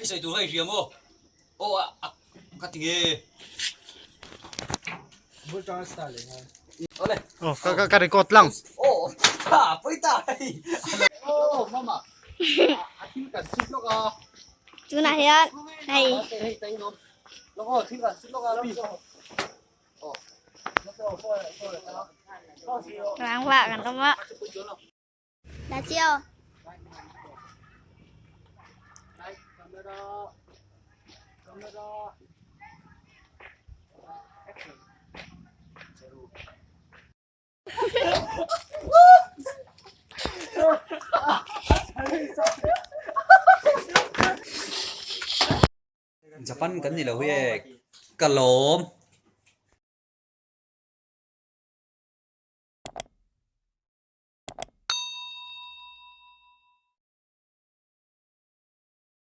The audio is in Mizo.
I sawi tur kha i hria maw? Aw a ka ti nge. Awle. Aw ka ka ka record lang. Aw tha pawi ta hei. Aw mama. A thil kan chhut lawk a. Tunah hian hei. Hei ta in awm. Lawk aw thil kan chhut lawk a. Rangva kan awm a. Là chiêu. Japan kan ni lo hi e ka lawm.